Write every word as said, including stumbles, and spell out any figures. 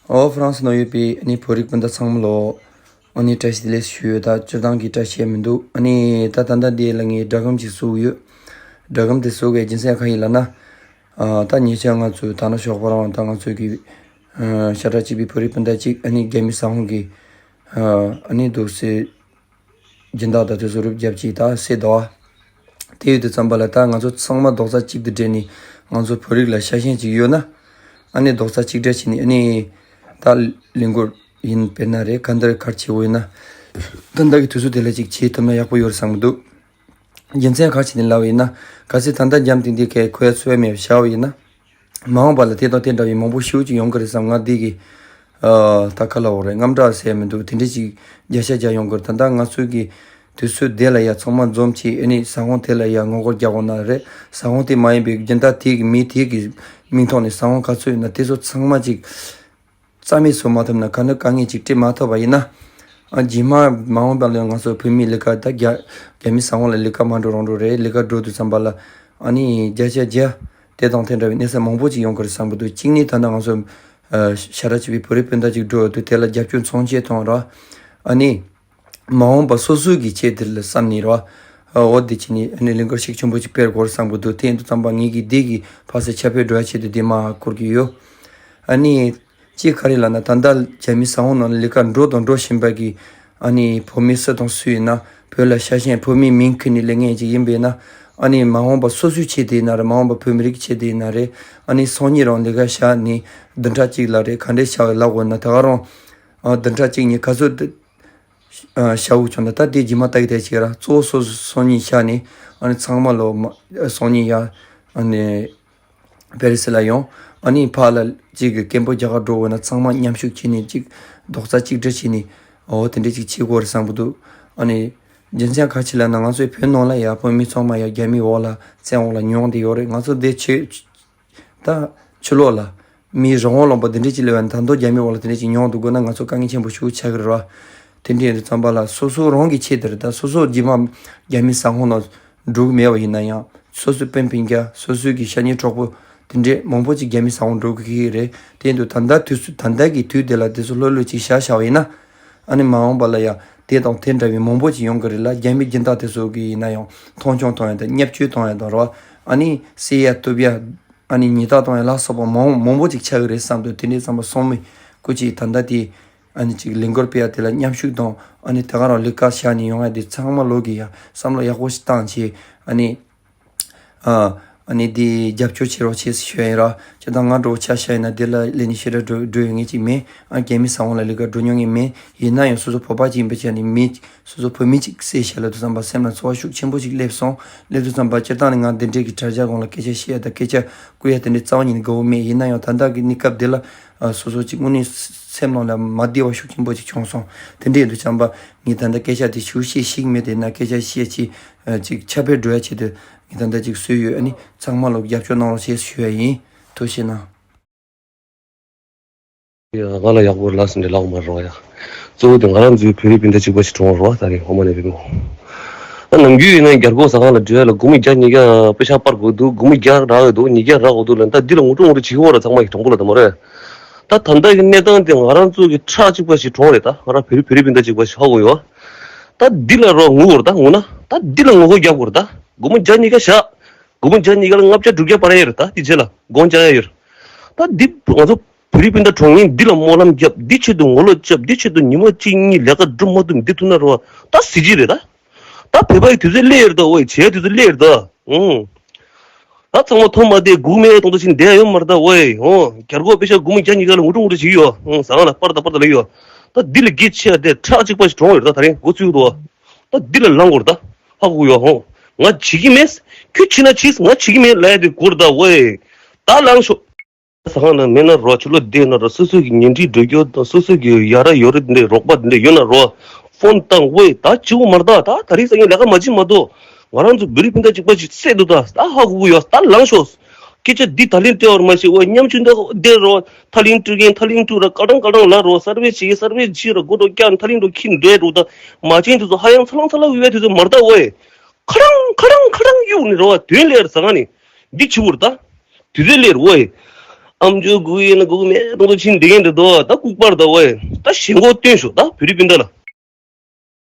ཨོ་ཧྥ་རན་སི་ནང་ཡོད་པའི་ཨ་ནི་བོད་རིགས་སྤུན་ཟླ་ཚང་མ་ལོ། ཨ་ནི་བཀྲ་ཤིས་བདེ་ལེགས་ཞུ་ཡོད། ད་སྤྱིར་བཏང་གི་བཀྲ་ཤིས་མི་འདུག་ཨ་ནི་ད་ད་ལྟ་འདི་ལ་ངས་སྒྲ་སྒམ་ཅིག་བཟོ་གི་ཡོད། སྒྲ་སྒམ་དེ་བཟོ་གི་རྒྱུ་མཚན་གང་ཡིན་ལབ་ན། ཨ་ད་ཉེ་ཆར་ང་ཚོའི་ད་ནང་ཞོགས་པ་རང་ད་ང་ཚོའི་གི་ཨ་ཤ་ཁྲག་གཅིག་པའི་བོད་རིགས་སྤུན་ཟླ་གཅིག་ཨ་ནི་རྒྱ་མི་ས་ཧོང་གི་ཨ་ནི་འདུག་སེ། སྦྱིན་བདག་དང་དེ་ཚོ་རུབ་རྒྱབ་ཅིག་ད་སེ་དོ། དེ་ཡོད་དུས་ཙམ་པ་ལ་ད་ང་ཚོ་ཚང་མ་རྡོག་རྩ་གཅིག་ཏུ་སྦྲེལ་ནས་ང་ཚོ་བོད་རིགས་ལ་ཤ་ཞེན་ཅིག་ཡོད་ན། ཨ་ནི་རྡོག་རྩ་གཅིག་སྒྲིལ་བྱས་ནས་ཨ་ནི་ད་ལས་འགུལ་ཡིན་དཔེར་ན་རེད། ག་འདིར་གར་བྱེད་འོས་ན། ད་ལྟ་གི་དུས་ཚོད་དེ་ལ་ཅིག་བྱེད་ཐུབ་ན་ཡག་པོ་ཡོད་རེད་བསམ་གི་འདུག་རྒྱུ་མཚན་ག་རེ་བྱས་ནས་ལབ་པ་ཡིན་ན། གལ་སྲིད་ད་ལྟ་རྒྱ་མི་དེ་འདི་གའི་ཁོའི་འཚོ་བའི་མེད་བྱ་བ་ཡིན་ན། མ་འོངས་པ་ལ་དེ་དང་དེ་འདྲ་བའི་མང་པོ་ཞེ་པོ་ཅིག་ཡོང་གི་རེད་བསམ། ང་འདི་གི་ཨ་ད་ག་ལབ་དགོས་རེད། དངངས་སྐྲག་ཟེར་ཡ་མི་འདུག་དེ་འདྲ་ཅིག་བརྒྱ་ཆ་བརྒྱ་ཡོང་གི་རེད། ད་ལྟ་ང་ཚོའི་གི་དུས་ཚོད་དེ་ལ་ཡ་ཚང་མ་འཛོམས་བྱས་ཨ་ནི་ས་ཧོང་དེ་ལ་ཡ་ངོ་རྒོལ་རྒྱག་དགོས་ན་རེད། ས་ཧོང་དེ་མ་ཡིན་པའི་སྦྱིན་བདག་དེ་གི་མི་དེ་གི་མིང་ཐོག་ནས་ས་ཧོང་ག་ཚོད་ཡོད་ན་དེ་ཚོ་ཚང་མ་ཅིག་རྩ་མེད་བཟོ་མ་ཐུབ་ན། ག་འདྲ་དཀའ་ངལ་ཅིག་འཕྲད་མ་ཐུབ་པ་ཡིན་ན། ཨ་རྗེས་མ་མ་འོངས་པ་ལ་ང་ཚོ་བོད་མིའི་ལས་ཀ་ད་རྒྱ་རྒྱ་མི་ས་ཧོང་ལ་ལས་ཀ་མ་འགྲོ་རང་འགྲོ་རེད། ལས་ཀ་འགྲོ་དུས་ཙམ་པ་ལ་ཨ་ནི་བརྒྱ་ཆ་བརྒྱ་དེ་དང་དེ་འདྲ་བའི་གནས་ཚུལ་མང་པོ་ཅིག་ཡོང་གི་རེད་བསམ་གི་འདུག་གཅིག་ནི་ད་ལྟ་ང་ཚོ་ཨ་ཤ་ཁྲག་གཅིག་པའི་བོད་རིགས་སྤུན་ཟླ་ཅིག་འགྲོ་ཡོད་དུས་དེ་ལ་རྒྱབ་སྐྱོར་མཚོན་ཆེད་ཐོག་ར། ཨ་ནི་མ་འོངས་པ་སོ་སོའི་གི་ཆེད་དུ་ལ་བསམ་ནས་ར། ཨ་འོ་དེ་བྱས་ནས་ཨ་ནི་ལས་འགུལ་ཤུགས་ཆེན་པོ་ཅིག་སྤེལ་དགོས་རེད་བསམ་གི་འདུག་དེ་ཡིན་དུས་ཙམ་པ་ངེད་ཀྱིས་འདི་གི་ཕ་སེ་ཁྱབ་སྤེལ་འགྲོ་ཡ་ཆེད་དུ་འདི་མ་བསྐུར་གི་ཡོད། ཨ་ནི། ཅིག་ག་རེ་ལབ་ན་ད་ལྟ་རྒྱ་མི་ས་ཧོང་ནང་ལ་ལས་ཀ་འགྲོ་དང་འགྲོ་བཞིན་པ་གི་ཨ་ནི་བོད་མི་སུ་དང་སུ་ཡིན་ན། བོད་ལ་ཤ་ཞེན་བོད་མིའི་མིང་ཁུར་ནས་སླེབས་མཁན་ཅིག་ཡིན་པས་ན། ཨ་ནི་མ་འོངས་པ་སོ་སོའི་ཆེད་དུ་ཡིན་ན་རེད། མ་འོངས་པ་བོད་མི་རིགས་ཆེད་དུ་ཡིན་ན་རེད། ཨ་ནི་སང་ཉིན་རང་ལས་ཀ་བཞག་ནས་བདུན་ཕྲག་གཅིག་ལ་རེད། ག་འདྲས་བྱ་བའི་ལབ་དགོས་ན་ད་ག་རང་ཨ་བདུན་ཕྲག་གཅིག་གཉིས་ག་ཚོད་དུ་ཨ་བྱ་འུ་བྱུང་ན་ད་དེ་རྗེས་མ་ལྟ་གི་དེ་བྱེད་ར། གཙོ་བོ་སོ་སོ་སང་ཉིན་བཞག་ནས་ཨ་ནི་ཚང་མ་ལོ་མ་སང་ཉིན་ཡ་ཨ་ནི། པེ་རི་སི་ལ་ཡོང་། ཨ་ནི་ཕར་ལ་གཅིག་གི་སྐད་འབོད་རྒྱག་ག་འགྲོ་དགོས་ན་ཚང་མ་མཉམ་ཞུགས་བྱས་ནས་གཅིག་རྡོག་རྩ་གཅིག་སྒྲིལ་བྱས་ནས་འོ་དེ་འདྲས་ཅིག་བྱེད་དགོས་རེད་བསམ་གི་འདུག་ཨ་ནི་རྒྱུ་མཚན་ག་རེ་ལབ་ན་ང་ཚོའི་བོད་ནང་ལ་ཡ་བོད་མི་ཚང་མ་ཡ་རྒྱ་མིའི་འོག་ལ་བཙན་འོག་ལ་མྱོང་བསྡད་ཡོད་རེད། ང་ཚོ་འདི་ཆོས་ད་ཕྱི་ལོགས་ལ་མིའི་རང་དབང་ལུང་པ་འདི་འདྲས་ཅིག་སླེབས་པ་ཡིན་ན་ད་དུང་རྒྱ་མིའི་འོག་ལ་དེ་འདྲས་ཅིག་མྱོང་འདུག་དགོས་ན་ང་ཚོ་དཀའ་ངལ་ཆེན་པོ་ཞེ་པོ་ཆགས་ཀྱི་རེད་བ། དེ་འདྲས་ཡིན་དུས་ཙམ་པ་ལ་སོ་སོ་རང་གི་ཆེད་དུ་རེད། ད་སོ་སོ་རྗེས་མ་རྒྱ་མི་ས་ཧོང་ནང་འགྲོ་གི་མེད་པ་ཡིན་ན་ཡང་སོ་སོའི་སྤུན་སྤུན་ཀྱག་སོ་སོའི་གི་ཤ་ཉེ་གྲོགས་པོ་དེ་འདྲས་མང་པོ་ཅིག་རྒྱ་མི་ས་ཧོང་འགྲོ་གི་རེད། དེ་ཡིན་དུས་ད་ལྟ་དུས་ཚོད་ད་ལྟ་གི་དུས་དེ་ལ་དེ་ཚོ་ལྷོད་ལྷོད་ཅིག་བཞག་བཞག་པ་ཡིན་ན། ཨ་ནི་མ་འོངས་པ་ལ་ཡང་དེ་དང་དེ་འདྲ་བའི་མང་པོ་ཅིག་ཡོང་གི་རེད་ལ། རྒྱ་མི་སྦྱིན་བདག་དེ་ཚོ་གི་ཡིན་ན་ཡང་མཐོང་ཆུང་གཏོང་ཡ་དང་བརྙས་བཅོས་གཏོང་ཡ་དང་རོ། ཨ་ནི་བསད་ཡ་གཏུབ་ཡ། ཨ་ནི་ཉེས་རྡུང་གཏོང་ཡ་ལ་སོགས་པ་མང་མང་པོ་ཅིག་ཆགས་ཀྱི་རེད་བསམ་དུས་དེ་འདྲས་བསམ་པ་སོང་མི་སྐུ་མཁྱེན་ད་ལྟ་དེ། ཨ་ནི་ཅིག་ལས་འགུལ་སྤེལ་ཡ་དེ་ལ་མཉམ་ཞུགས་དང་ཨ་ནི་དེ་ག་རང་ལས་ཀ་བཞག་ནས་ཡོང་ཡ་དེ་ཚང་མ་ལོག་གི་ཡ་བསམ་བློ་ཡག་པོ་ཞིག་བཏང་བྱས་ཨ་ནི། ཨ་ཨ་ནི་དེ་རྒྱབ་སྐྱོར་བྱེད་རོགས་བྱེད་ཞུ་ཡ་ཡིན་ར། ཁྱེད་དང་ང་འགྲོ་ཆ་བཞག་ཡིན་ན་དེ་ལ་ལས་ནི་ཞེ་དྲག་འགྲོ་འགྲོ་ཡོང་ངེས་ཅིག་མེད། ཨ་རྒྱ་མི་ས་ཧོང་ལ་ལས་ཀ་འགྲོ་མྱོང་ངེས་མེད། ཡིན་ན་ཡང་སོ་སོ་བོད་པ་ཅིག་ཡིན་པའི་ཆ་ནས་མི། སོ་སོ་བོད་མི་གཅིག་བསད་བཞག་ལབ་དུས་ཙམ་པ་སེམས་ལ་ཚོར་བ་ཤུགས་ཆེན་པོ་ཞིག་སླེབས་སོང་། སླེབས་དུས་ཙམ་པ་སྤྱིར་བཏང་ནས་ང་འདི་འདྲའི་གི་དྲ་རྒྱ་སྒང་ལ་སྐད་ཆ་བཤད་ཡ་དང་སྐད་ཆ་བསྐུར་ཡ་དེ་འདྲའི་རྩ་བ་ཉིད་ནས་དགའ་བོ་མེད། ཡིན་ན་ཡང་ད་ལྟ་གི་གནས་སྐབས་འདི་ལ་ཨ་སོ་སོ་གཅིག་དངོས་གནས་སེམས་ནང་ལ་མ་བདེ་བ་ཤུགས་ཆེན་པོ་ཞིག་བྱུང་སོང་། དེ་འདྲ་ཡིན་དུས་ཙམ་པ་ངས་ད་ལྟ་སྐད་ཆ་དེ་ཞུ་ཤེས་ཤིག་མེད། དེ་ན་སྐད་ཆ་བཤད་ཅིག་ཨ་ཅིག་ཁྱབ་སྤེལ་འགྲོ་ཡ་ཆེད་དུ་ངས་ད་ལྟ་ཅིག་བཟོས་ཡོད། ཨ་ནི་ཚང་མ་ལོག་རྒྱབ་སྐྱོར་གནང་རོགས་ཞེས་ཞུ་ཡ་ཡིན། ཐུགས་རྗེ་གནང་། ཡ་ང་ལ་ཡག་པོ་ལབ་ཟིན་ཏེ་ལབ་མ་རོགས་ཡ། གཙོ་བོ་དེ་ང་རང་ཚོའི་བོད་རིགས་སྤུན་ཟླ་གཅིག་པ་ཞིག་གྲོངས་རོགས་ད་རིང་ཧོ་མ་ནས་བི་མོ། ད་ནམ་རྒྱུན་ཡིན་ན་རྒྱལ་སྒོ་ཟ་ཁང་ལ་འགྲོ་ཡ་ལ་སྒོར་མོ་བརྒྱ་ཉིས་བརྒྱ་པེ་ཤག་སྤར་དགོས་འདུག་སྒོར་མོ་བརྒྱ་རག་གི་འདུག་ཉིས་བརྒྱ་རག་དགོས་འདུག་ལབ། ད་འདི་ལ་ངུ་འགྲོ་ངུ་འགྲོ་བྱེད་ཀྱི་ཡོད་ར་ཚང་མ་གི་གྲོང་པོ་ལ་ད་མ་རེད། ད་ད་ལྟ་གི་གནས་སྟངས་དེ་ང་རང་ཚོ་གི་ཁྲག་གཅིག་པ་ཞིག་གྲོངས་རེད། ད་ང་རང་བོད་རིགས་བོད་རིགས་སྤུན་ཟླ་གཅིག་པ་ཞིག་ཧ་གོ་ཡོད། ད་འདི་ལ་རོགས་ངུ་དགོས་རེད། ད་ངུ་ན་ད་འདི་ལ་ངུ་ཧོ་རྒྱག་དགོས་རེད། ད་སྒོར་མོ་བརྒྱ་ཉིས་བརྒྱ་བཞག་སྒོར་མོ་བརྒྱ་ཉིས་བརྒྱ་ལ་ལྔ་བརྒྱ་དྲུག་བརྒྱ་སྤར་ཡ་ཡོད་རེད། ད་དེ་རྗེས་ལ་སྒོར་བརྒྱ་ཡ་ཡོད་རེད། ད་འདི་ང་ཚོ་བོད་རིགས་སྤུན་ཟླ་གྲོངས་མཁན་འདི་ལ་སྨོན་ལམ་བརྒྱབ། འདི་ཆེད་དུ་ངོ་ལོག་བརྒྱབ། འདི་ཆེད་དུ་ཉི་མ་གཅིག་གཉིས་ལས་ཀ་སྒྲུབ་མ་ཐུབ། འདི་ཐུབ་ན་རེད་བ། ད་གཟི་བརྗིད་རེད་ད། ད་བོད་པ་ཡི་དུས་ཚོད་སླེབས་ཡོད་རེད་ད། ཨོ་ཡི་བྱེད་ཡ་དུས་ཚོད་སླེབས་ཡོད་རེད་ད། ཨང་། ད་ཚང་མ་མཐོང་མ་བསྡད་སྒུག་མེད་གཏོང་ད་ཕྱིན་བསྡད་ཡ་ཡོད་མ་རེད་ད། ཨོ་ཡི་ཨོ་རྒྱལ་སྒོ་པེ་ཤག་སྒོར་མོ་བརྒྱ་ཉིས་བརྒྱ་ལ་ངུ་འགྲོ་ངུ་འགྲོ་བྱེད་ཀྱི་ཡོད། ཨང་ཟ་ཁང་ལ་སྤར་ད་སྤར་ད་ལབ་ཡོད། ད་འདི་ལ་གེ་ཆེ་ཡ་དེ་ཁྲག་གཅིག་པ་ཞིག་གྲོངས་ཡོད་རེད་ད། ད་རིང་འགོ་ཚུགས་འདུག་ད་འདི་ལ་ལངས་དགོས་རེད་ད། ཧ་གོ་ཡོད་ཧོ། ང་བྱེད་ཀྱི་མེད། ཁྱོད་བྱེད་ན་བྱེད། ང་བྱེད་ཀྱི་མེད་ལབ་ཡ་དེ་དགོས་རེད་ད། ཝེ། ད་ལངས་ཤོག་ཟ་ཁང་ནང་མེད་ན་རོ། ཕྱི་ལོགས་བསྡད་ན་རོ། སོ་སོ་གི་ཉེ་འཁྲིས་འགྲོ་སྐྱོད་དང་སོ་སོ་གི་ཡ་ར་ཡོ་རི་འདི་རོགས་པ་འདི་འདྲ་ཡོད་ན་རོ། ཕོན་བཏང་ཝེ། ད་བྱེད་དགོས་མ་རེད་ད། ད་ད་རིང་སང་ཉིན་ལས་ཀ་མ་བྱེད་མ་གཏོགས་ང་རང་ཚོ་བོད་རིགས་སྤུན་ཟླ་གཅིག་པ་ཞིག་བསད་འདུག་ད་ད་ཧ་གོ་གི་ཡོད། ད་ལངས་ཤོག་སྐད་ཆ་འདི་ད་ལན་སྤྲད་བར་མ་ཤེས་ཝེ། ཉམ་ཆུང་འདི་བསྡད་རོ། ཐ་ལིང་སྤྲུག་མཁན་ཐ་ལིང་སྤྲུག་ར། ཀ་ཀྲང་ཀ་ཀྲང་ལབ་རོ། སར་ཝེ་བྱེད་སར་ཝེ་བྱེད་རོ། སྒོ་འགྲོ་བཀྱག་ཐ་ལིང་འགྲོ་ཁྱི་འདྲེ་འགྲོ། ད་མ་བྱན་དེ་ཚོ་ཧ་ཡང་ཚ་ལང་ཚ་ལང་ཡོད་པའི་དུས་ཚོད་མ་རེད་ད་ཝེ། ཁ་རང་ཁ་རང་ཁ་རང་གཡུག་ནས་རོ། དོན་ལས་ར་ཟ་ཁང་ནས་འདི་བྱེད་དགོས་རེད་ད། དུས་ཚོད་སླེབས་རེད་ཝེ། ཨམ་ཅོག་སྒུག་ཡིན་ན་སྒུག་མེད་རུང་དུ་ཕྱིན་བསྡད་མཁན་འདྲ་འདུག་ད་ལྐུགས་པར་ད་ཝེ། ད་ཞེན་ཁོག་སྟོན་ཤོག་ད་བོད་རིགས་སྤུན་ཟླ་ལ།